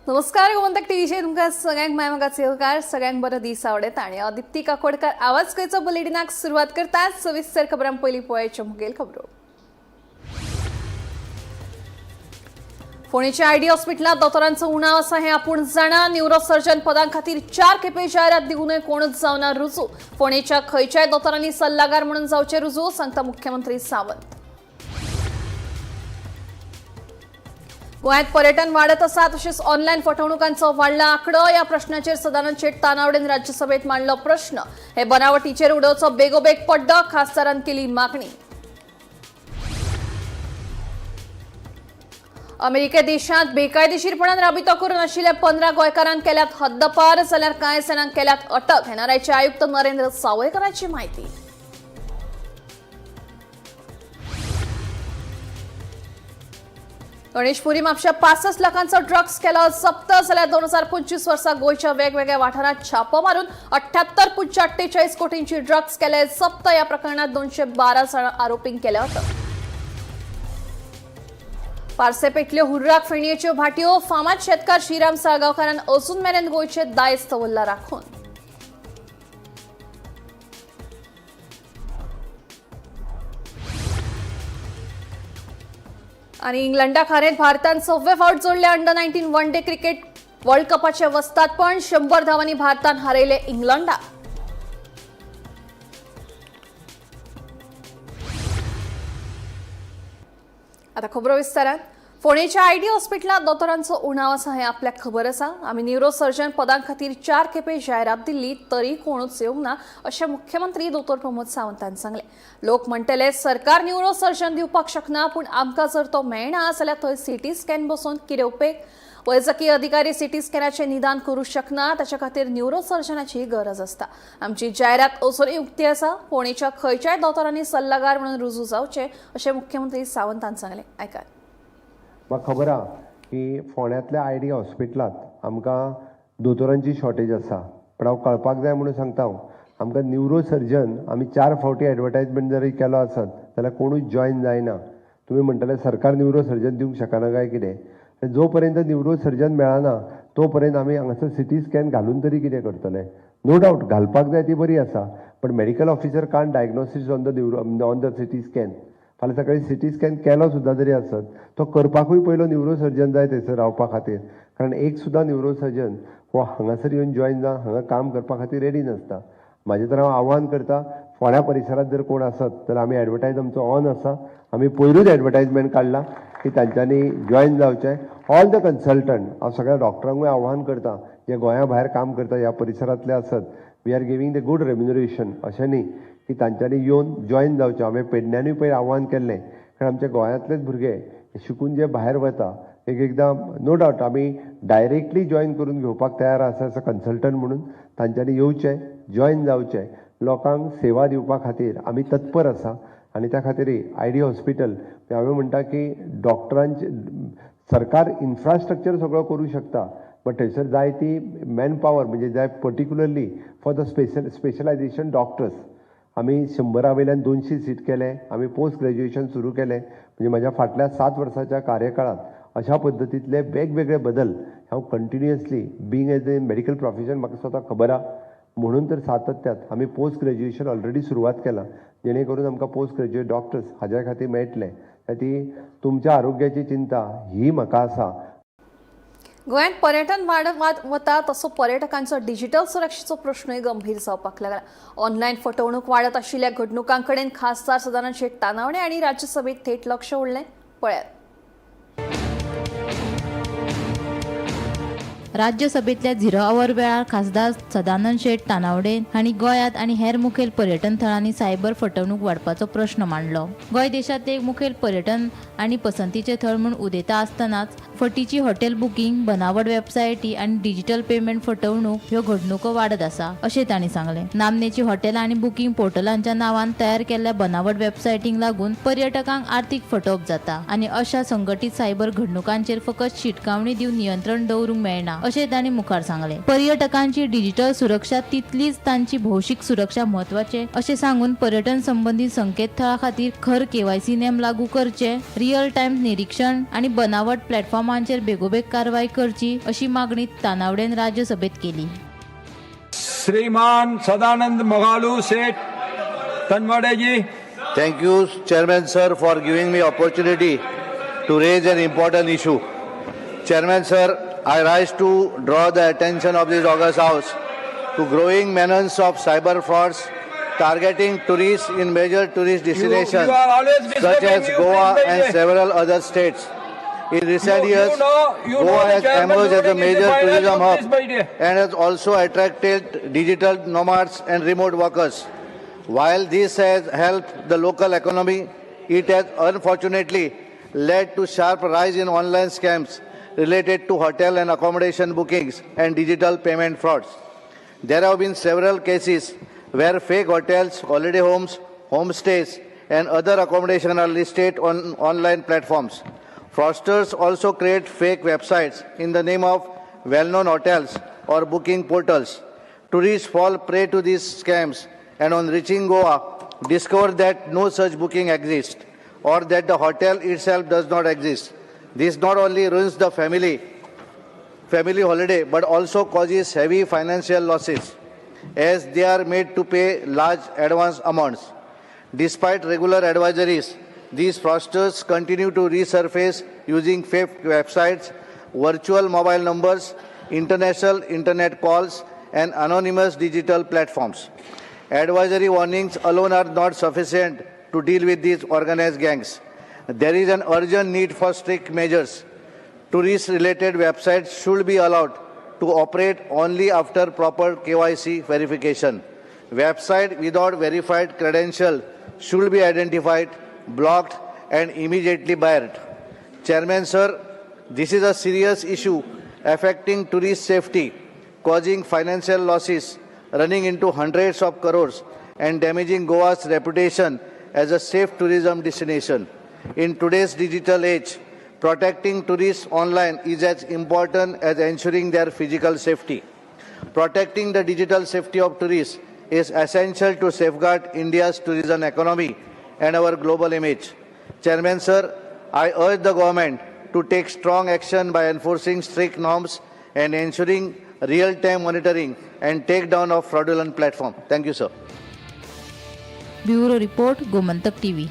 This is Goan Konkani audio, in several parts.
नमस्कार, गोमंतक टीव्हीचेर तुमकां सगळ्यांक माय मोगाचो येवकार. सगळ्यांक बरो दीस आवडटा आनी हांव दिप्ती काकोडकर आवाज खंयचो बुलेटिनाक सुरवात करता. सविस्तर खबरां पयलीं पळोवपाच्यो मुखेल खबरो. फोंडेच्या आयडी हॉस्पिटलांत दोतोरांचो उणाव आसा हें आपूण जाणा. न्युरोसर्जन पदां खातीर 4 खेपे जायरात दिवनूय कोणूच जावना रुजू. फोंडेच्या खंयच्याय दोतोरांनी सल्लागार म्हणून जावचे रुजू, सांगता मुख्यमंत्री सावंत. गोंयांत पर्यटन वाडत आसा, तशेंच ऑनलायन फटवणुकांचो वाडला आंकडो. ह्या प्रश्नाचेर सदानंद शेट तानावडेन राज्यसभेत मांडलो प्रश्न. हे बनावटीचेर उडोवचो बेगोबेग पड्डो, खासदारान केली मागणी. अमेरिके देशांत बेकायदेशीरपणान राबितो करून आशिल्ल्या 15 गोंयकारांक केल्यात हद्दपार, जाल्यार कांय जाणांक केल्यात अटक. एनआरआयचे आयुक्त नरेंद्र सावयकरांची माहिती. गणेशपुरी म्हापश्या 65 लाखांचो ड्रग्स केलो जप्त, जाल्यार 2025 वर्सा गोंयच्या वेगवेगळ्या वाठारांत छापो मारून 78.48 कोटींची ड्रग्स केले जप्त. या प्रकरणात 212 जाण आरोपींक केले अटक. पार्से पेटल्यो हुर्राक फेणयेच्यो भाटयो. फामाद शेतकार श्रीराम साळगांवकारान अजून मेरेन गोंयचे दायज दवरला राखून. आणि इंग्लंडा खारेत भारतान 6वे फावट जोडले under 19 one day cricket world कपाचे वस्तादपण. 100 धावांनी भारतान हारयले इंग्लंडाक. आता खबरो विस्तारान. फोंडेच्या आयडी हॉस्पिटलांत दोतोरांचो उणाव आसा हें आपल्याक खबर आसा. आमी न्युरोसर्जन पदां खातीर 4 खेपे जायरात दिल्ली, तरी कोणूच येवंक ना, अशें मुख्यमंत्री दोतोर प्रमोद सावंतान सांगलें. लोक म्हणटले सरकार न्युरोसर्जन दिवपाक शकना, पूण आमकां जर तो मेळना जाल्यार थंय सिटी स्कॅन बसोवन कितें उपेग? वैजकी अधिकारी सिटी स्कॅनाचें निदान करूं शकना, ताच्या खातीर न्युरोसर्जनाची गरज आसता. आमची जायरात अजूनय उक्ती आसा. फोंडेच्या खंयच्याय दोतोरांनी सल्लागार म्हणून रुजू जावचें, अशें मुख्यमंत्री सावंतान सांगलें. आयकात. म्हाका खबर आहा की फोंड्यांतल्या I D हॉस्पिटलांत आमकां दोतोरांची शॉर्टेज आसा, पण हांव कळपाक जाय म्हणून सांगता, हांव आमकां न्युरो सर्जन आमी 4 फावटी एडवर्टायजमेंट जरी केलो आसत जाल्यार कोणूच जॉयन जायना. तुमी म्हणटले सरकार न्युरो सर्जन दिवंक शकना काय कितें? जो पर्यंत न्युरो सर्जन मेळना तो पर्यंत आमी हांगासर सिटी स्कॅन घालून तरी कितें करतले? नो डावट घालपाक जाय ती बरी आसा, पण medical officer can't diagnosis on the neuro on the CT scan. फाल्यां सकाळी सिटी स्कॅन केलो सुद्दां जरी आसत, तो करपाकूय पयलो न्युरो सर्जन जाय थंयसर रावपा खातीर, कारण एक सुद्दां न्युरो सर्जन हो हांगासर येवन जॉयन जावन हांगा काम करपा खातीर रेडी नासता. म्हाजें तर हांव आव्हान करता, फोंड्या परिसरांत जर कोण आसत तर आमी एडवर्टायज आमचो ऑन आसा. आमी पयरूच एडवर्टायजमेंट काडला की तांच्यांनी जॉयन जावचें. ऑल the consultant, हांव सगळ्या डॉक्टरांकूय आव्हान करता जे गोंया भायर काम करता, ह्या परिसरांतले आसत, we are giving the good remuneration, अशें न्ही की तांच्यांनी येवन जॉयन जावचें. हांवें पेडण्यानूय पयर आव्हान केल्लें, कारण आमच्या गोंयांतलेच भुरगे शिकून जे भायर वता, एक एकदां नो डावट आमी डायरेक्टली जॉयन करून घेवपाक तयार आसा एज अ कन्सल्टंट म्हणून. तांच्यांनी येवचें, जॉयन जावचें, लोकांक सेवा दिवपा खातीर आमी तत्पर आसा. आनी त्या खातीर I D hospital हांवें म्हणटा की डॉक्टरांचे सरकार इन्फ्रास्ट्रक्चर सगळो करूं शकता, बट थंयसर जाय ती मॅन पावर, म्हणजे जाय particularly for the specialization doctors. आमी 100 वयल्यान 200 सीट केले, आमी पोस्ट ग्रॅज्युएशन सुरू केलें. म्हणजे म्हाज्या फाटल्या 7 वर्साच्या कार्यकाळांत अशा पद्दतींतले वेगवेगळे बदल हांव continuously being as a medical profession म्हाका स्वता खबर आहा, म्हणून तर सातत्यात आमी पोस्ट ग्रॅज्युएशन ऑलरेडी सुरवात केलां, जेणे करून आमकां पोस्ट ग्रॅज्युएट डॉक्टर्स हाज्या खातीर मेळटले. ती तुमच्या आरोग्याची चिंता ही म्हाका आसा. गोंयांत पर्यटन वाडत वता तसो पर्यटकांचो डिजिटल सुरक्षेचो प्रश्नूय गंभीर जावपाक लागला. ऑनलायन फटवणूक वाडत आशिल्ल्या घडणुकां कडेन खासदार सदानंद शेट तानावडे आनी राज्यसभेत थेट लक्ष ओडलें. पळयात. राज्यसभेतल्या झिरो our वेळार खासदार सदानंद शेट तानावडे हांणी गोंयांत आनी हेर मुखेल पर्यटन थळांनी सायबर फटवणूक वाडपाचो प्रश्न मांडलो. गोंय देशांतलें एक मुखेल पर्यटन आनी पसंतीचें थळ म्हूण उदेता आसतनाच फटीची हॉटेल बुकींग, बनावट वेबसायटी आनी डिजिटल पेमेंट फटवणूक ह्यो घडणुको वाडत आसा, अशें तांणी सांगलें. नामनेची हॉटेलां आनी बुकींग पोर्टलांच्या नांवान तयार केल्ल्या बनावट वेबसायटींक लागून पर्यटकांक आर्थीक फटोवप जाता आनी अशा संघटीत सायबर घडणुकांचेर फकत शिटकावणी दिवन नियंत्रण दवरूंक मेळना, अशें तांणी मुखार सांगलें. पर्यटकांची डिजिटल सुरक्षा तितलीच तांची भौशीक सुरक्षा म्हत्वाचे अशें सांगून पर्यटन संबंदी संकेतथळा खातीर खर केवायसी नेम लागू करचे, रियल टायम निरीक्षण आनी बनावट प्लॅटफॉर्मांचेर बेगोबेग कारवाय करची अशी मागणी तानावडेन राज्यसभेत केली. Shriman Sadanand Mogalu Seth Tanwade ji. Thank you, Chairman sir, for giving me opportunity to raise an important issue. Chairman sir, I rise to draw the attention of this august house to growing menace of cyber frauds targeting tourists in major tourist destinations you are always such as disturbing you, Goa please, and Vijay. Several other states. In recent You years, know Goa the has chairman emerged as a ruling is the major final tourism of this hub Vijay. And has also attracted digital nomads and remote workers. While this has helped the local economy, it has unfortunately led to sharp rise in online scams related to hotel and accommodation bookings and digital payment frauds. There have been several cases where fake hotels, holiday homes, homestays, and other accommodation are listed on online platforms. Fraudsters also create fake websites in the name of well known hotels or booking portals. Tourists fall prey to these scams and, on reaching Goa, discover that no such booking exists or that the hotel itself does not exist. This not only ruins the family holiday but also causes heavy financial losses as they are made to pay large advance amounts. Despite regular advisories, these fraudsters continue to resurface using fake websites, virtual mobile numbers, international internet calls, and anonymous digital platforms. Advisory warnings alone are not sufficient to deal with these organized gangs. There is an urgent need for strict measures. Tourist related websites should be allowed to operate only after proper KYC verification. Website without verified credential should be identified, blocked, and immediately barred. Chairman sir, this is a serious issue affecting tourist safety, causing financial losses running into hundreds of crores and damaging Goa's reputation as a safe tourism destination. In today's digital age, protecting tourists online is as important as ensuring their physical safety. Protecting the digital safety of tourists is essential to safeguard India's tourism economy and our global image. Chairman sir, I urge the government to take strong action by enforcing strict norms and ensuring real-time monitoring and takedown of fraudulent platform. Thank you, sir. Bureau report, Gomantak TV.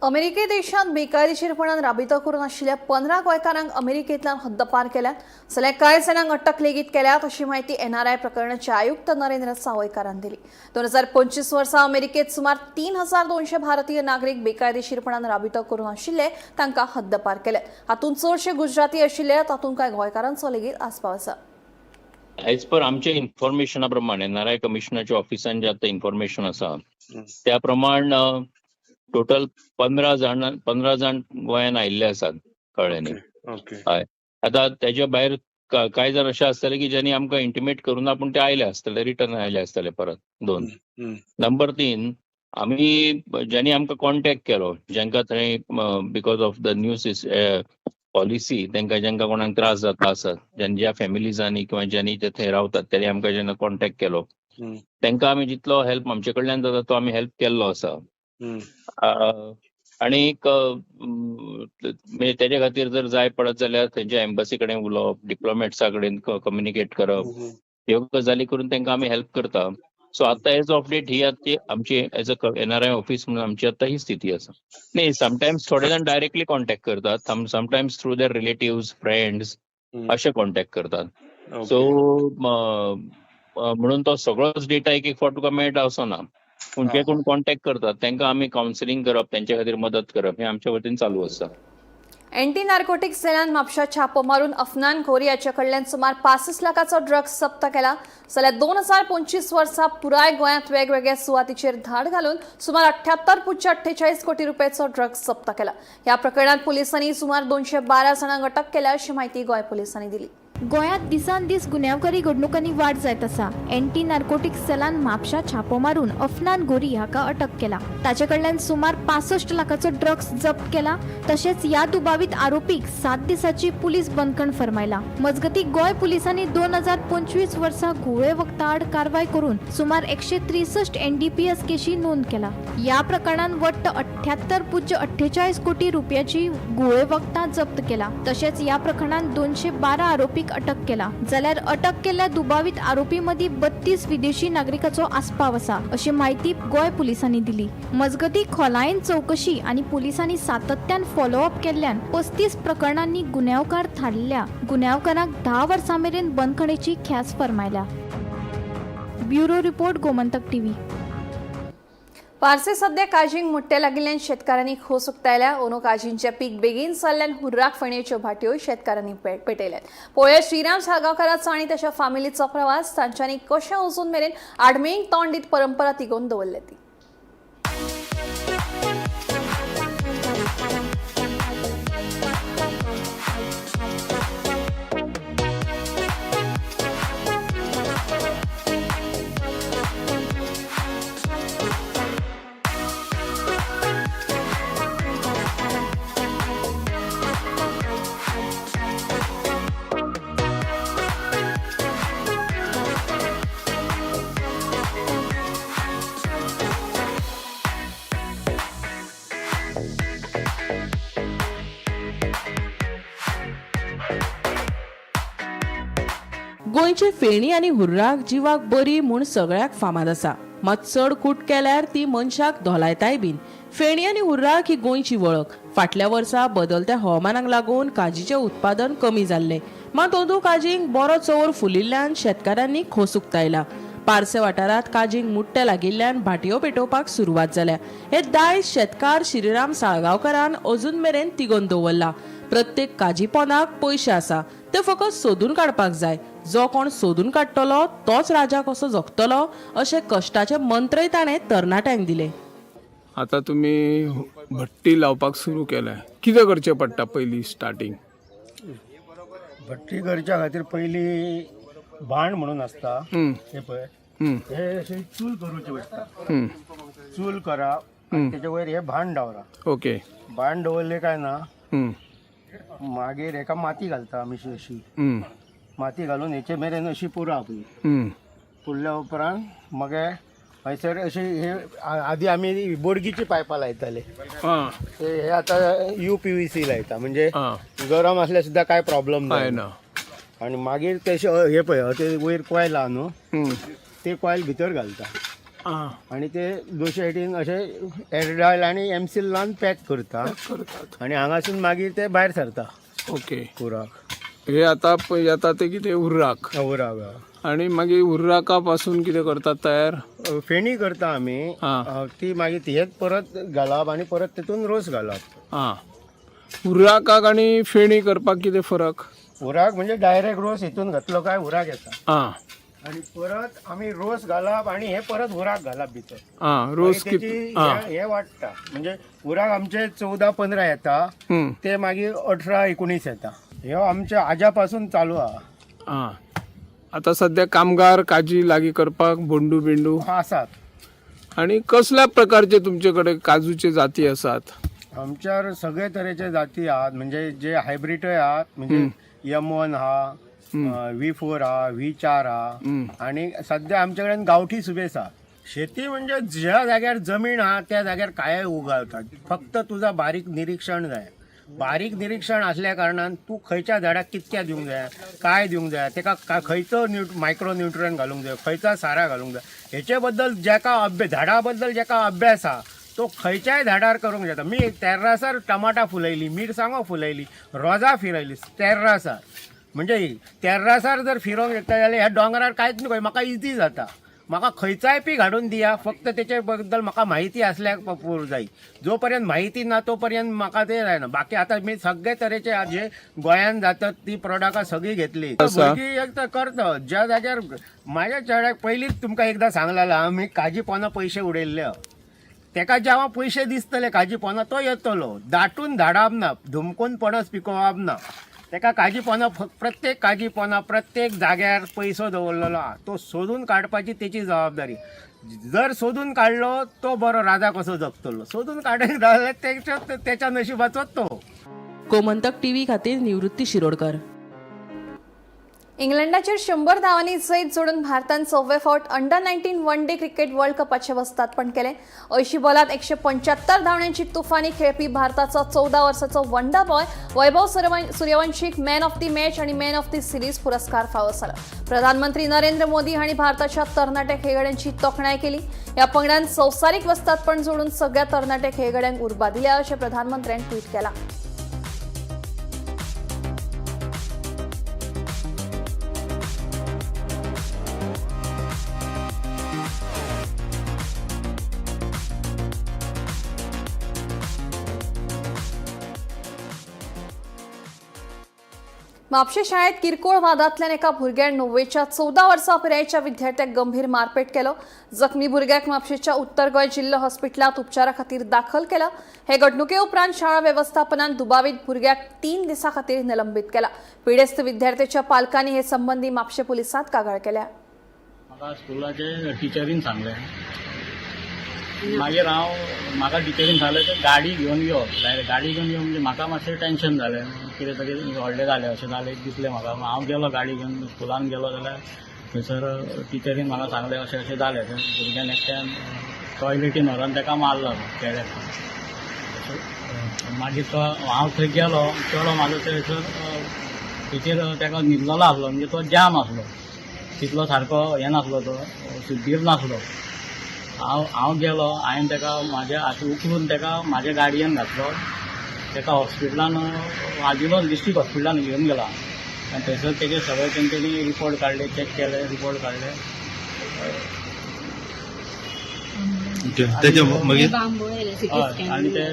अमेरिके देशात बेकायदेशीरपणान राबितो करून आशिल्ल्या 15 गोंयकारांक अमेरिकेंतल्यान हद्दपार केल्यात, जाल्यार कांय जाणांक अटक लेगीत केल्यात अशी माहिती एनआरआय प्रकरणाचे आयुक्त नरेंद्र सावयकारान दिली. 2025 वर्सा अमेरिकेत सुमार 3200 भारतीय नागरीक बेकायदेशीरपणान राबितो करून आशिल्ले, तांकां हद्दपार केल्यात. हातूंत चडशे गुजराती आशिल्ले, तातूंत कांय गोंयकारांचो लेगीत आस्पाव आसा. एज पर आमच्या इन्फॉर्मेशना प्रमाणे, एनआरआय कमिशनाच्या ऑफिसान जे आतां इन्फॉर्मेशन आसा त्या प्रमाण टोटल 15 जाण गोंयान आयिल्ले आसात, कळ्ळें न्ही? ओके. आतां तेज्या भायर कांय जाण अशें आसतले की ज्यांनी आमकां इंटिमेट करूं ना, पूण ते आयले आसतले, रिटर्न आयले आसतले परत. दोन. नंबर तीन, आमी ज्यांनी आमकां कॉन्टेक्ट केलो, जांकां थंय because of the new policy तांकां जांकां कोणाक त्रास जाता आसत, ज्या फॅमिलीजांनी किंवा ज्यांनी ते थंय रावतात, त्यांनी आमकां जेन्ना कॉन्टेक्ट केलो, तांकां आमी जितलो हेल्प आमचे कडल्यान जाता तो आमी हेल्प केल्लो आसा. आणीक म्हणजे तेजे खातीर जर जाय पडत जाल्यार थंयच्या एम्बसी कडेन उलोवप, डिप्लोमॅट्सा कडेन कम्युनिकेट करप, ह्यो गजाली करून तांकां आमी हेल्प करता. सो आतां एज ऑफ डेट ही आतां आमची एज अ एनआरआय ऑफिस म्हणून आमची आतां ही स्थिती आसा. न्ही, समटायम्स थोडे जाण डायरेक्टली कॉन्टेक्ट करतात, sometimes through their relatives, friends अशे कॉन्टेक्ट करतात. सो म्हणून तो सगळोच डेटा एक एक फावट तुका मेळटा असो ना, पूण जे कोण कॉन्टेक्ट करतात तांकां आमी कावन्सिलींग करप, तेंच्या खातीर मदत करप हें आमच्या वतीन चालू आसा. अँटी नार्कोटिक्स सेलान म्हापशा छापो मारून अफनान खोरी हाच्या कडल्यान सुमार 65 लाखाचो ड्रग्स जप्त केला, जाल्यार 2025 वर्सा पुराय गोंयांत वेगवेगळ्या सुवातीचेर धाड घालून सुमार 78.48 कोटी रुपयाचो ड्रग्स जप्त केला. ह्या प्रकरणात पोलिसांनी सुमार 212 जाणांक अटक केल्या अशी माहिती गोंय पोलिसांनी दिली. गोंयांत दिसान दीस गुन्यांवकारी घडणुकांनी वाड जायत आसा. एंटी नार्कोटिक्स सेलान म्हापशा छापो मारून अफनान गोरी हाका अटक केला. ताचे कडल्यान सुमार 65 लाखाचो ड्रग्स जप्त केला. तशेंच ह्या दुबावीत आरोपीक 7 दिसांची पुलीस बंदखण फर्मायला. मजगतीं गोंय पुलिसांनी 2025 वर्सा घुंवळे वखदां आड कारवाय करून सुमार 163 NDPS केशी नोंद केला. ह्या प्रकरणान वट्ट 78.48 कोटी रुपयाची घुंवळे वखदां जप्त केला. तशेंच ह्या प्रकरणात 212 आरोपीक अटक केला. जाल्यार अटक केल्ल्या दुबावीत आरोपी मदीं 32 विदेशी नागरिकाचो आस्पाव आसा अशी म्हायती गोंय पुलिसांनी दिली. मजगतीं खोलायेन चवकशी आनी पुलिसांनी सातत्यान फॉलोअप केल्ल्यान 35 प्रकरणांनी गुन्यांवकार थारल्ल्या गुन्यांवकारांक 10 वर्सां मेरेन बंदखणीची ख्यास्त फर्मायल्या. Bureau report, Gomantak TV. Parse सध्या काजींक मोट्टे लागिल्ल्यान शेतकारांनी खोस उक्तायल्या. अंदू काजींचें पीक बेगीन जाल्ल्यान हुर्राक फेणयेच्यो भाटयोय शेतकारांनी पेटयल्यात. पळोवया श्रीराम साळगांवकाराचो आनी ताच्या फामिलीचो प्रवास, तांच्यांनी कशें अजून मेरेन आडमेळींक तोंड दीत परंपरा तिगोवन दवरल्या ती. गोंयची फेणी आनी हुर्राक जिवाक बरी म्हूण सगळ्याक फामाद आसा. मात चड कूट केल्यार ती मनशाक धोलायताय बीन. फेणी आनी हुर्राक ही गोंयची वळख. फाटल्या वर्सा बदलत्या हवामानाक लागून काजीचें उत्पादन कमी जाल्लें. मात अंदू काजींक बरो चंवर फुलिल्ल्यान शेतकारांनी खोस उक्तायला. पार्से वाठारांत काजींक मुट्टे लागिल्ल्यान भाटयो पेटोवपाक सुरवात जाल्या. हे दायज शेतकार श्रीराम साळगांवकारान अजून मेरेन तिगोवन दवरला. प्रत्येक काजी पोनाक पयशे आसा, ते फकत सोदून काडपाक जाय. जो कोण सोदून काडटलो तोच राजा कसो जगतलो अशे कश्टाचे मंत्रय ताणें तरणाट्यांक दिले. आता तुमी भट्टी लावपाक सुरू केल्या, कितें करचें पडटा पयलीं स्टार्टींग? भट्टी करच्या खातीर पयली भांड म्हणून आसता, हे पळय, हे अशें चूल करूची पडटा. चूल करप आनी तेजे वयर हे भांड दवरप. भांड दवरलें काय ना मागीर हेका माती घालता आमी अशी माती घालून हेचे मेरेन अशी पुरप. पुरल्या उपरांत मगे हयसर अशी हे आदी आमी बोडगीची पायपां लायताले, ते हे आतां UPVC लायता, म्हणजे गरम असल्यार सुद्दां काय प्रॉब्लम काय ना. आणि मागीर ते हे पळय ते वयर कॉयल आहा न्हू, ते कॉयल भितर घालता आणि ते दोन सायडीन अशे एरडायल आनी एमसील लावन पॅक करता आणि हांगासून मागीर ते भायर सरता. पुराक. हे आता येता ते कितें उर्राक? उराक. आणि मागीर उर्राका पासून कितें करतात तयार? फेणी करता आमी. ती मागीर हेच परत घालप आनी परत तितून रोस घालप. उर्राकाक आनी फेणी करपाक कितें फरक? उराक म्हणजे डायरेक्ट रोस हितून घातलो काय उराक येता आणि परत आमी रोस घालप आणि हे परत उराक घालप भितर. रोस मागीर तेची हे वाडटा, म्हणजे उराक आमचे 14-15 येता, ते मागीर 18-19 येता. ह्यो आमच्या आजा पासून चालू आहा. आता सध्या कामगार काजी लागीं करपाक बोंडू बिंडू आसात. आणि कसल्या प्रकारचे तुमचे कडेन काजूचे जाती आसात? आमच्यार सगळे तरेचे जाती आहात, म्हणजे जे हायब्रीडय आहात, म्हणजे M1 आहा, V4 आहा, V4 आहा आणि सध्या आमच्या कडेन गांवठी सुबेस आहा. शेती म्हणजे ज्या जाग्यार जमीन आहा त्या जाग्यार काय उगावतात, फक्त तुझा बारीक निरीक्षण जाय. बारीक निरीक्षण असल्या कारणान तूं खंयच्या झाडाक कितक्या दिवंक जाय, काय दिवंक जाय, तेका खंयचो मायक्रो न्युट्रियंट घालूंक जाय, खंयचा सारा घालूंक जाय, हेचे बद्दल जेका झाडा बद्दल जेका अभ्यास आहा तो खंयच्याय झाडार करूंक जाता. मी तेर्रासार टमाटा फुलयली, मिरसांगो फुलयली, रोजां फिरयली तेर्रासार. म्हणजे तेर्रासार जर फिरोवंक शकता जाल्यार ह्या दोंगरार कांयच न्हय, म्हाका इजी जाता. म्हाका खंयचाय पीक हाडून दिया, फक्त तेचे बद्दल म्हाका म्हायती आसल्यार पुरो जाय. जो पर्यंत म्हायती ना तो पर्यंत म्हाका ते जायना. बाकी आतां मी सगळे तरेचे जे गोंयान जातात ती प्रोडक्टां सगळीं घेतली. भुरगीं एक तर करता ज्या जाग्यार म्हाज्या चेड्याक पयलींच तुमकां एकदां सांगलेलें, आमी काजी पोना पयशे उडयल्ले, तेका जेव्हा पयशे दिसतले काजी पोना तो येतलो. दाटून धाडप ना, धुमकून पणस पिकोवप ना. ताका काजी पोना, प्रत्येक काजी पोना प्रत्येक जाग्यार पयसो दवरलेलो आहा, तो सोदून काडपाची तेची जबाबदारी. जर सोदून काडलो तो बरो राजा कसो जगतलो, सोदून काडूंक जाल्यार तेच्या तेच्या नशिबाचोच तो. गोमंतक टीव्ही खातीर निवृत्ती शिरोडकर. इंग्लंडाचेर 100 धावांनी जैत जोडून भारतान 4वे फावट under 19 one day cricket world कपाचें वस्तादपण केलें. 80 बॉलात 175 धांवड्यांची तुफानी खेळपी भारताचो 14 वर्साचो वंडर बॉय वैभव सूर्यवंशीक मॅन ऑफ the match आणि मॅन ऑफ the series पुरस्कार फावो जालो. प्रधानमंत्री नरेंद्र मोदी हांणी भारताच्या तरणाट्या खेळगड्यांची तोखणाय केली. ह्या पंगडान संवसारीक वस्तादपण जोडून सगळ्या तरणाट्या खेळगड्यांक उर्बा दिल्या अशें प्रधानमंत्र्यान ट्वीट केलां. म्हापशें शाळेत किरकोळ वादांतल्यान एका भुरग्यान 9वेच्या 14 वर्सां पिरायेच्या विद्यार्थ्याक गंभीर मारपेट केलो. जखमी भुरग्याक म्हापशेंच्या उत्तर गोंय जिल्लो हॉस्पिटलांत उपचारा खातीर दाखल केला. हे घडणुके उपरांत शाळा वेवस्थापनान दुबावीत भुरग्याक 3 दिसां खातीर निलंबीत केला. पिडेस्त विद्यार्थ्याच्या पालकांनी हे संबंदी म्हापशें पुलिसांत कागाळ केल्या. म्हाका स्कुलाचे टिचरीन सांगलें, मागीर हांव म्हाका टिचरीन सांगलें की गाडी घेवन यो. गाडी घेवन यो म्हणजे म्हाका मातशें टेन्शन जालें, कितें तरी व्हडलें जालें अशें जालें दिसलें म्हाका. हांव गेलो गाडी घेवन स्कुलान गेलो जाल्यार थंयसर टिचरीन म्हाका सांगलें अशें अशें जालें. थंय भुरग्यान एकट्यान टॉयलेटीन व्हरोन ताका मारलो केळ्याक. मागीर तो हांव थंय गेलो, चलो म्हाजो थंयसर तेचेर ताका न्हिदलेलो आसलो, म्हणजे तो जाम आसलो, तितलो सारको हें नासलो, तो सुद्दीर नासलो. हांव गेलो, हांवें ताका म्हाज्या हात उखलून ताका म्हाज्या गाडयेन घातलो, ताका हॉस्पिटलान आजिलोन डिस्ट्रिक्ट हॉस्पिटलान घेवन गेला. आनी थंयसर तेजे सगळे तेंच्यांनी रिपोर्ट काडले, चॅक केले, रिपोर्ट काडले. हय, आनी ते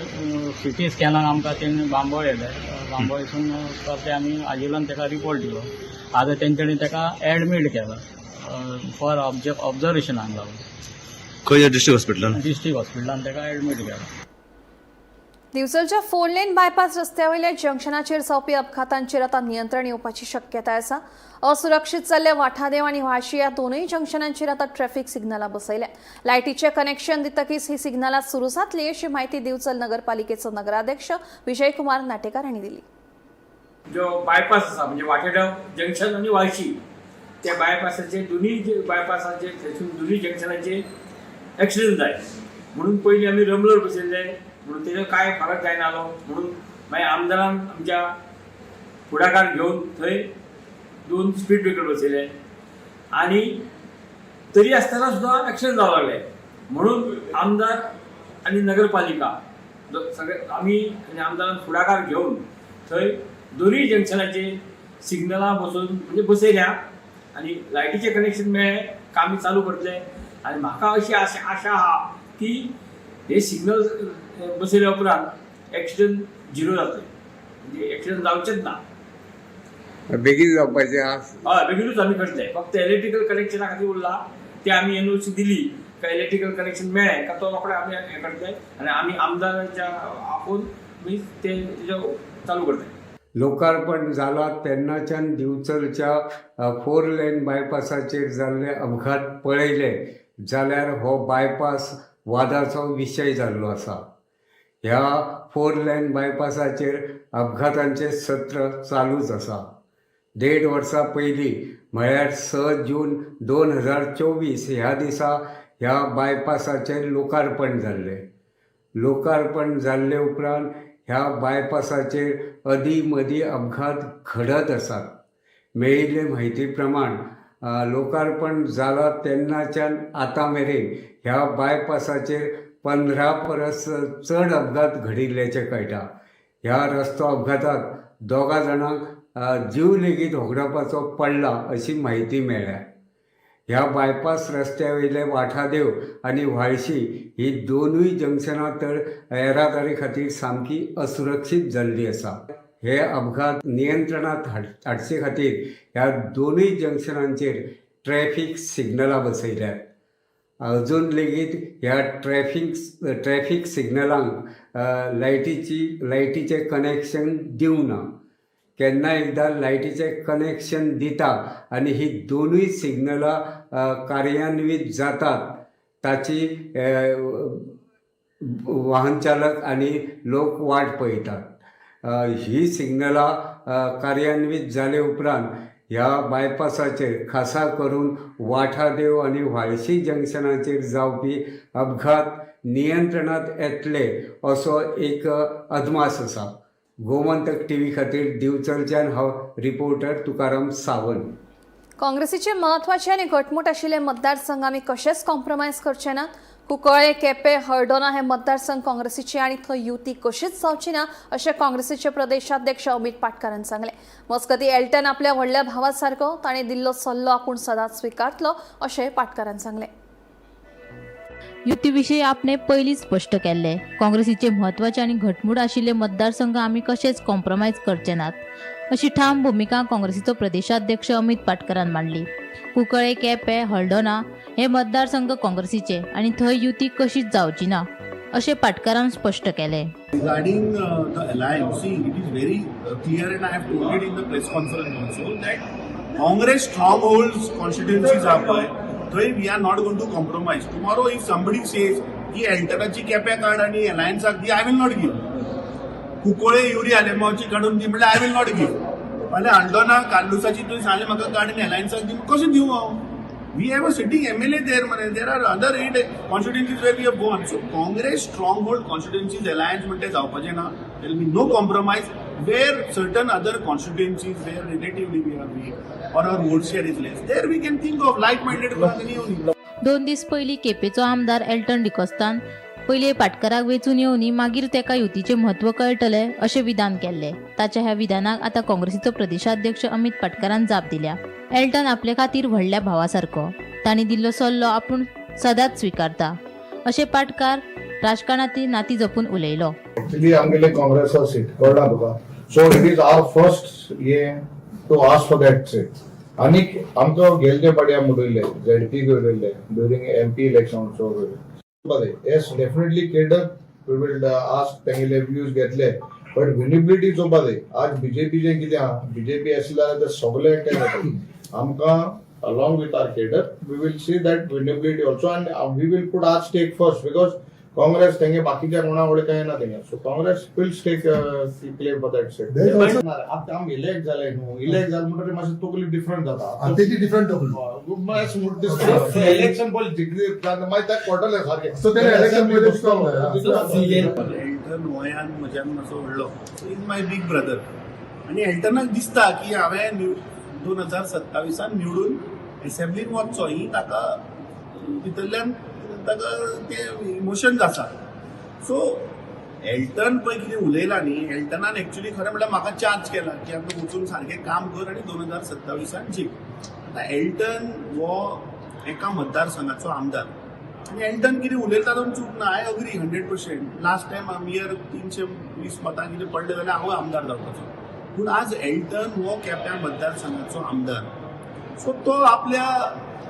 सिटी स्कॅनाक आमकां तेणी बांबोळ येयले. बांबोळसून परते आमी आजिलोन ताका रिपोर्ट दिलो. आतां तेंच्यांनी ताका एडमीट केला फॉर ऑब्जर्वेशनाक लागून. खंय डिस्ट्रिक्ट हॉस्पिटलान? डिस्ट्रिक्ट हॉस्पिटलान ताका एडमीट केला. दिवचलच्या 4 लेन बायपास रस्त्यावयल्या जंक्शनाचेर जावपी अपघातांचेर आतां नियंत्रण येवपाची शक्यताय आसा. असुरक्षीत जाल्ल्या वाठादेव आनी व्हाळशी ह्या दोनूय जंक्शनांचेर आतां ट्रॅफिक सिग्नलां बसयल्या. लायटीचें कनेक्शन दितकीच ही सिग्नलां सुरू जातली अशी म्हायती दिवचल नगरपालिकेचो नगराध्यक्ष विजयकुमार नाटेकार हांणी दिली. जो बायपास आसा म्हणजे वाटेडाव जंक्शन आनी व्हाळशी त्या बायपासाचे दोनूय बायपासाचे थंयसून दोनूय जंक्शनाचे एक्सिडंट जाय म्हणून पयलीं आमी रमलर बसयल्ले, म्हणून तेजो कांय फरक जायना म्हणून मागीर आमदारान आमच्या फुडाकार घेवन थंय 2 स्पीड ब्रेकर बसयले आनी तरी आसतना सुद्दां एक्सिडंट जावं लागले. म्हणून आमदार आनी नगरपालिका सगळे आमी आनी आमदारान फुडाकार घेवन थंय दोनूय जंक्शनाचे सिग्नलां बसोवन म्हणजे बसयल्या आनी लायटीचें कनेक्शन मेळ्ळें का आमी चालू करतले. आनी म्हाका अशी आशा आहा की हे सिग्नल बसयल्या उपरांत एक्सिडंट झिरो जातले, म्हणजे एक्सिडंट जावचेच ना. बेगीन जावपाचें आसा. हय, बेगीनूच आमी करतले. फक्त इलेक्ट्रिकल कनेक्शना खातीर उरला, ते आमी एनओसी दिली काय इलेक्ट्रिकल कनेक्शन मेळ्ळें का तो रोखडे आमी हें करतले आनी आमी आमदाराच्या आपोवन आमी ते तेजें चालू करतले. लोकार्पण जाला तेन्नाच्यान दिवचलच्या 4 लेन बायपासाचेर जाल्ले अपघात पळयले जाल्यार हो बायपास वादाचो विशय जाल्लो आसा. ह्या 4 लेन बायपासाचेर अपघातांचें सत्र चालूच आसा. 1.5 वर्सां पयलीं म्हळ्यार 6 जून 2024 ह्या दिसा ह्या बायपासाचें लोकार्पण जाल्लें. लोकार्पण जाल्ले उपरांत ह्या बायपासाचेर अदीं मदीं अपघात घडत आसात. मेळिल्ले म्हायती प्रमाण लोकार्पण जाला तेन्नाच्यान आतां मेरेन ह्या बायपासाचेर 15 परस चड अपघात घडिल्ल्याचें कळटा. ह्या रस्तो अपघातांत 2 जाणांक जीव लेगीत होगडावपाचो पडला अशी म्हायती मेळ्ळ्या. ह्या बायपास रस्त्या वयले वाठादेव आनी व्हाळशी ही दोनूय जंक्शनां तर येरादारी खातीर सामकी असुरक्षीत जाल्ली आसा. हे अपघात नियंत्रणांत हाडचे खातीर ह्या दोनूय जंक्शनांचेर ट्रॅफीक सिग्नलां बसयल्यात. अजून लेगीत ह्या ट्रॅफीक सिग्नलांक लायटीचें कनेक्शन दिवंक ना. केन्ना एकदां लायटीचें कनेक्शन दिता आनी ही दोनूय सिग्नलां कार्यान्वीत जातात ताची वाहन चालक आनी लोक वाट पळयतात. ही सिग्नलां कार्यान्वीत जाले उपरांत ह्या बायपासाचेर खासा करून वाठादेव आनी व्हाळशी जंक्शनाचेर जावपी अपघात नियंत्रणांत येतले असो एक अदमास आसा. गोमंतक टीव्ही खातीर दिवचलच्यान हांव रिपोर्टर तुकाराम सावंत. काँग्रेसीचे म्हत्वाचे आनी घटमूट आशिल्ले मतदारसंघ आमी कशेच कॉम्प्रोमायज करचे नात. कुंकळ्ळे, केपें, हळदोणा हे मतदारसंघ काँग्रेसीचे आनी थंय युती कशीच जावची ना अशें काँग्रेसीचे प्रदेशाध्यक्ष अमित पाटकारान सांगलें. मजगतीं एल्टन आपल्या व्हडल्या भावा सारको, ताणें दिल्लो सल्लो आपूण सदांच स्विकारतलो अशें पाटकारान सांगलें. युती विशीं आपणे पयलींच स्पश्ट केल्ले. काँग्रेसीचे म्हत्वाचे आनी घटमूट आशिल्ले मतदारसंघ आमी कशेच कॉम्प्रोमायज करचे नात अशी ठाम भुमिका काँग्रेसीचो प्रदेशाध्यक्ष अमित पाटकरान मांडली. कुंकळ्ळे, केपें, हळदोणा हे मतदारसंघ काँग्रेसीचे आनी थंय युती कशीच जावची ना अशें पाटकारान स्पश्ट केलें. Regarding the alliance, see, it is very clear, and I have told it in the press conference also that Congress strongholds constituencies are पळय थंय we are not going to compromise. Tomorrow if somebody says की एल्टनाची केप्या काड आनी अलायन्साक दी, I will not give. Cuncolim Yuri आलेमावची काडून दी म्हणल्यार I will not give. म्हणल्यार हळदोणा कार्लुसाची तुवें सांगलें म्हाका काड आनी अलायन्साक दी, कशें दिवं हांव? We have a sitting MLA there, मरे. There are other 8 constituencies where we have won. So Congress stronghold constituencies alliance म्हणटे जावपाचें ना. There will be no compromise. Where certain other constituencies where relatively we are weak or our vote share is less, there we can think of like-minded कोणाक येवन. 2 दीस पयलीं केपेंचो आमदार एल्टन डिकोस्तान पयलीं पाटकराक वेंचून येवनी मागीर तेका युतीचें म्हत्व कळटलें अशें विधान केल्लें. ताच्या ह्या विधानाक आतां काँग्रेसीचो प्रदेशाध्यक्ष अमित पाटकरान जाप दिल्या. एल्टन आपले खातीर व्हडल्या भावा सारको, तांणी दिल्लो सल्लो आपूण सदांच स्विकारता अशें पाटकार राजकारणांतली नाती जपून उलयलो. एक्चुअली आमगेले काँग्रेसा सीट कळना तुका, so it is our first हे to ask for that seat. आनीक आमकां गेल्ले पाटी आमी उडयल्ले ZP उडयल्ले during MP election also. Yes, definitely cadre we will ask तेंगेले व्यूज घेतले, बट विनेबिलिटी चोवपा जाय. आज बीजेपीचें कितें आहा, बीजेपी आसले जाल्यार ते सगळे एकठांय जाता. आमकां along with our cadre we will see that winnability also, and we will put our stake first because Congress तेंगे बाकीच्या कोणा वडे काय ना तेंगे, so Congress will stake claim for that seat. आतां आमी इलेक्ट जाले न्हू, इलेक्ट जाले म्हणटकीर मातशें तकली डिफरंट जाता. तेजी डिफरंट तकली. इलेक्शन पयलीं जिखली मागीर ताका कळटलें सारकें. सो तेणे election पयलीं एल्टन वयान म्हज्यान मातसो व्हडलो, is my big brother. आनी एल्टनाक दिसता की हांवें 2027 निवडून एसेंब्लीन वचचो, ही ताका भितरल्यान ताका ते इमोशन्स आसा. सो एल्टन पळय कितें उलयला न्ही, एल्टनान एक्चुली खरें म्हणल्यार म्हाका चार्ज केला की आमकां वचून सारकें काम कर आनी 2027 जीक. आतां एल्टन हो एका मतदारसंघाचो आमदार आनी एल्टन कितें उलयता तातूंत चूक ना. I agree 100%. Last time आमगेर 320 मतां कितें पडले जाल्यार हांवूय आमदार जावपाचो, पूण आज एल्टन हो केप्यां मतदारसंघाचो आमदार, सो तो आपल्या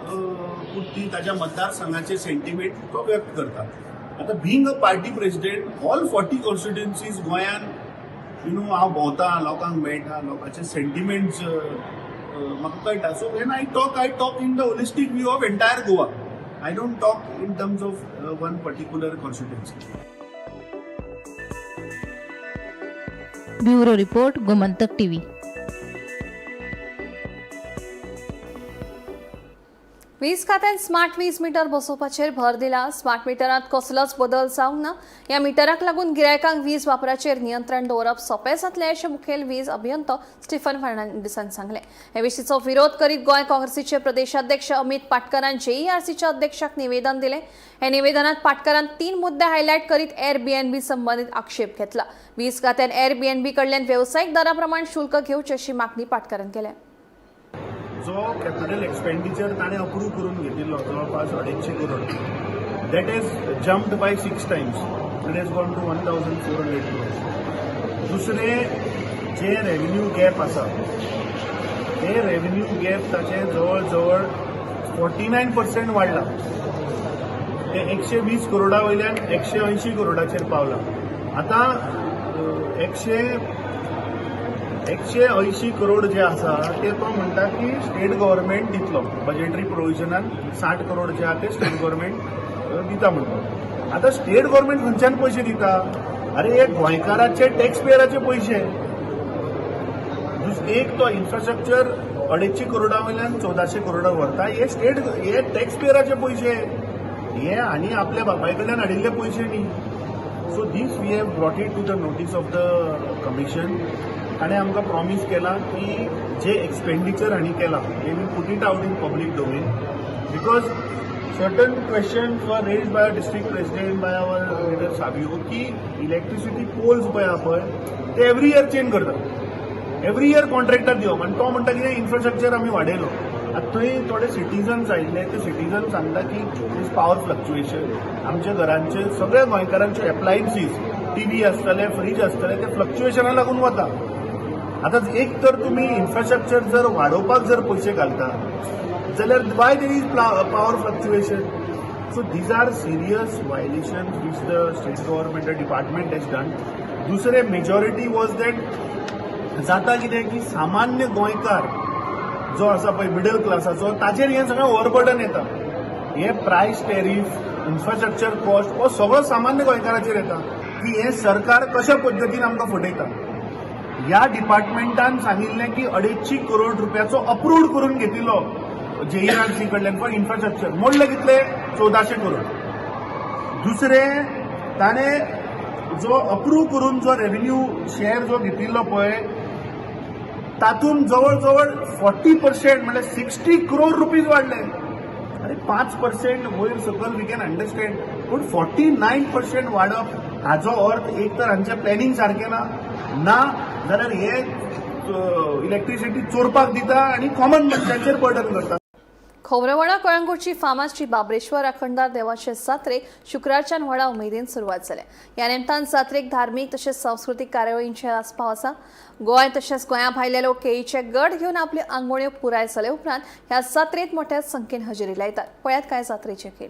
पुरती ताच्या मतदारसंघाचे सेंटिमेंट तो व्यक्त करता. आतां being a party president all 40 constituencies गोंयान you know हांव भोंवता, लोकांक मेळटा, लोकांचे सेंटिमेंट्स म्हाका कळटा. So when I talk in the holistic view of entire Goa. I don't talk in terms of one particular constituency. Bureau report, Gomantak TV. वीज खात्यान स्मार्ट वीज मीटर बसोवपाचेर भर दिला. स्मार्ट मिटरांत कसलोच बदल जावंक ना. ह्या मिटराक लागून गिरायकांक वीज वापराचेर नियंत्रण दवरप सोंपें जातलें अशें मुखेल वीज अभियंतो स्टीफन फर्नांडीसान सांगलें. हे विशींचो विरोध करीत गोंय काँग्रेसीचे प्रदेशाध्यक्ष अमित पाटकरान जेईआरसीच्या अध्यक्षाक निवेदन दिलें. हे निवेदनात पाटकरान 3 मुद्दे हायलायट करीत एअरबीएनबी संबंदीत आक्षेप घेतला. वीज खात्यान एअरबीएनबी कडल्यान वेवसायीक दरा प्रमाण शुल्क घेवचें अशी मागणी पाटकरान केल्या. जो कॅपिटल एक्सपेंडिचर ताणें अप्रूव करून घेतिल्लो जवळपास 250 crore, that has jumped by 6 times, it has gone to 1400 crore. दुसरें जे रेव्हेन्यू गॅप आसा ते रेव्हेन्यू गॅप ताचे जवळ जवळ 49% वाडला, ते 120 करोडा वयल्यान 180 करोडाचेर पावला. आतां 180 करोड जे आसा ते तो म्हणटा की स्टेट गव्हर्मेंट दितलो. बजेटरी प्रोविजनान 60 करोड जे आहा ते स्टेट गव्हर्मेंट दिता म्हणटा. आतां स्टेट गव्हर्मेंट खंयच्यान पयशे दिता? अरे, हे गोंयकाराचे टॅक्स पेयराचे पयशे. एक तो इन्फ्रास्ट्रक्चर 250 करोडा वयल्यान 1400 करोडा व्हरता. हे स्टेट, हे टॅक्स पेयराचे पयशे हे आनी आपल्या बापाय कडल्यान हाडिल्ले पयशे न्ही. So this we have brought it to the notice of the commission. ताणें आमकां प्रॉमीस केलां की जे एक्सपेंडिचर हांणी केलां, they will put it out in public domain, because certain questions were raised by our district president, by our leader Savio, की इलेक्ट्रिसिटी पोल्स पळय आहा पळय, ते एवरी इयर चेंज करतात, एवरी इयर कॉन्ट्रॅक्टर दिवप. आनी तो म्हणटा कितें, इन्फ्रास्ट्रक्चर आमी वाडयलो. आतां थंय थोडे सिटीजन्स आयिल्ले, ते सिटीजन सांगता की दीस पावर फ्लक्च्युएशन आमच्या घरांचे, सगळ्या गोंयकारांचे एप्लायन्सीस, टीव्ही आसतले, फ्रीज आसतले, ते फ्लक्च्युएशना लागून वता. आतां एक तर तुमी इन्फ्रास्ट्रक्चर जर वाडोवपाक जर पयशे घालता जाल्यार why there is power fluctuation? So these are serious violation which the state government department has done. दुसरे मेजॉरिटी वॉज that जाता कितें की सामान्य गोंयकार जो आसा पळय, मिडल क्लासाचो, ताचेर हें सगळें ओवरबर्डन येता. हे प्रायस टॅरीफ, इन्फ्रास्ट्रक्चर कॉस्ट हो सगळो सामान्य गोंयकाराचेर येता की हें सरकार कशा पद्दतीन आमकां फटयता. ह्या डिपार्टमेंटान सांगिल्लें की 250 करोड रुपयाचो अप्रूव्ड करून घेतिल्लो जेईआरसी कडल्यान फॉर इन्फ्रास्ट्रक्चर. मोडले कितले? 1400 करोड. दुसरें, ताणें जो अप्रूव करून जो रेव्हेन्यू शेअर जो घेतिल्लो पळय, तातूंत जवळ जवळ 40% म्हणल्यार 60 करोड रुपीज वाडले. अरे, 5% वयर सकयल we can understand, पूण 49% वाडप हाजो अर्थ एक तर हांचें प्लॅनिंग सारकें ना, ना जाल्यार हे इलेक्ट्रिसिटी चोरपाक दिता आनी कॉमन मनशांचेर बर्डन करता. खोबरेवाडा कळंगूटची फामाद श्री बाबरेश्वर राखणदार देवाचे जात्रेक शुक्रारच्यान व्हडा उमेदीन सुरवात जाल्या. ह्या निमतान जात्रेक धार्मीक तशेंच सांस्कृतीक कार्यावळींचे आस्पाव आसा. गोंय तशेंच गोंया भायले लोक केळीचे गड घेवन आपल्यो आंगवण्यो पुराय जाले उपरांत ह्या जात्रेत मोठ्या संख्येन हजेरी लायतात. पळयात कांय जात्रेचे खेळ.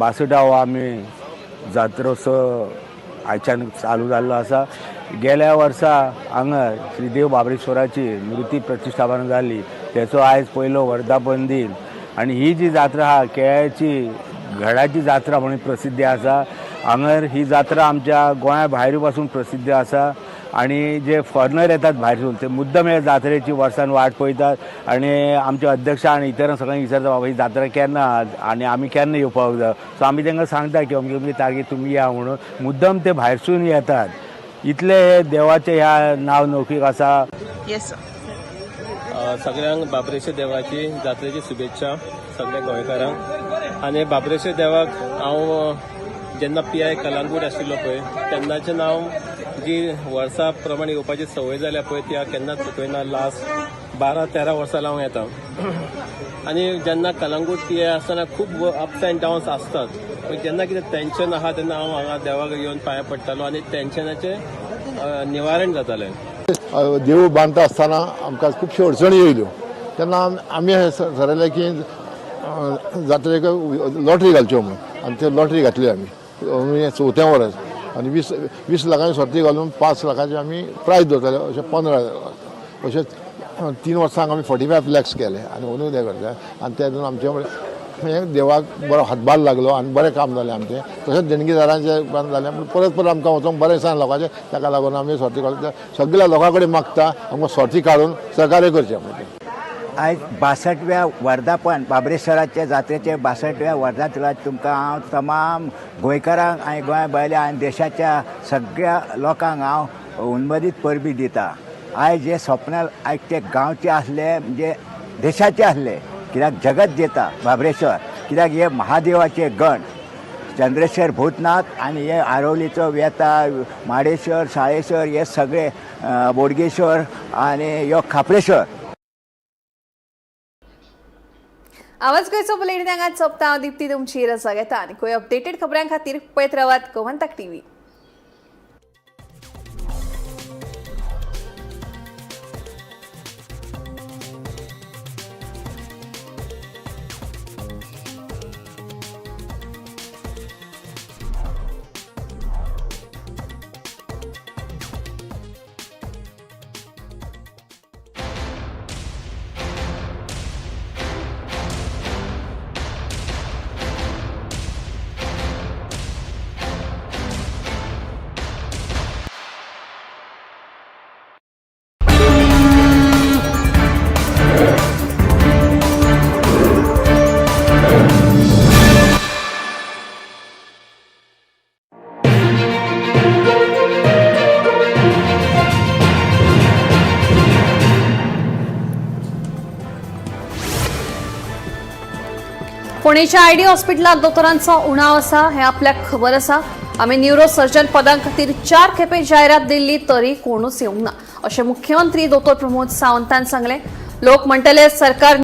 बासुटा हो आमी जात्रोत्सव आयच्यान चालू जाल्लो आसा. गेल्या वर्सा हांगा श्री देव बाबरेश्वराची मूर्ती प्रतिश्ठापना जाली, तेचो आयज पयलो वर्धापन दीन. आनी ही जी जात्रा आहा, केळ्याची घडाची जात्रा म्हणून प्रसिद्धी आसा. हांगर ही जात्रा आमच्या गोंया भायर पासून प्रसिद्ध आसा आनी जे फॉरेनर येतात भायरसून, ते मुद्दम ह्या जात्रेची वर्सान वाट पळयतात आनी आमच्या अध्यक्ष आनी इतरांक सगळ्यांक विचारता, बाबा ही जात्रा केन्ना आहा आनी आमी केन्ना येवपाक जाय? सो आमी तांकां सांगता की अमकी अमकी तारखेर तुमी या म्हणून. मुद्दम ते भायरसून येतात, इतले हे देवाचें ह्या नांव नौकीक आसा. Yes sir. सगळ्यांक बाबरेश्वर देवाची जात्रेची शुभेच्छा सगळ्या गोंयकारांक. आनी बाबरेश्वर देवाक हांव जेन्ना पीआय कलांगूट आशिल्लो पळय, तेन्नाच्यान हांव जी वर्सा प्रमाणे येवपाची संवय जाल्या पळय, ती हांव केन्नाच चुकयना. लास्ट 12-13 वर्सां हांव येता. आनी जेन्ना कलांगूट पीआय आसतना खूब अप्स अँड डावन्स आसतात, पूण जेन्ना कितें टेन्शन आहा तेन्ना हांव हांगा देवाक येवन पांयां पडटालो आनी टेन्शनाचें निवारण जातालें. देवूळ बांदता आसतना आमकां खुबश्यो अडचणी येयल्यो तेन्ना आमी थारायलें की जात्रेक लॉटरी घालच्यो म्हणून. आनी ते लॉटरी घातली आमी चवथ्या वर्स आनी 20 20 लाखांची सर्ती घालून 5 लाखाची आमी प्रायज दवरताले. अशें 15, अशें 3 वर्सांक आमी 45 लॅक्स केले आनी अंदू तें करता आनी तेतून आमचे हें देवाक बरो हातभार लागलो आनी बरें काम जालें आमचें. तशेंच देणगीदारांचें काम जालें पूण परत परत आमकां वचोंक बरें दिसना लोकांचें, ताका लागून आमी सर्ती काडून सगळ्या लोकां कडेन मागता आमकां सर्ती काडून सहकार्य करचें म्हणून. आयज 62व्या वर्धापन बाबरेश्वराचे जात्रेचे 62व्या वर्धापनाक तुमकां हांव तमाम गोंयकारांक आनी गोंया भायल्या आनी देशाच्या सगळ्या लोकांक हांव उन्मदीत परबी दिता. आयज हे स्वप्न आयज ते गांवचे आसले म्हणजे देशाचे आसले, कित्याक जगत जेता बाबरेश्वर, कित्याक हे महादेवाचे गण चंद्रेश्वर भूतनाथ आनी हे आरोलीचो वेता माडेश्वर साळेश्वर हे सगळे बोडगेश्वर आनी ह्यो खापरेश्वर. आवाज गोंयचो बुलेटीन हांगाच सोंपता. हांव दीप्ती तुमची रजा घेता आनी खंय अपडेटेड खबरां खातीर पळयत रावात गोमंतक टीव्ही. फोंडेच्या आयडी हॉस्पिटलात दोतोरांचो उणाव आसा हें आपल्याक खबर आसा. आमी न्युरोसर्जन पदां खातीर 4 खेपे जायरात दिल्ली तरी कोणूच येवंक ना अशें मुख्यमंत्री दोतोर प्रमोद सावंतान सांगलें. लोक म्हणटले सरकार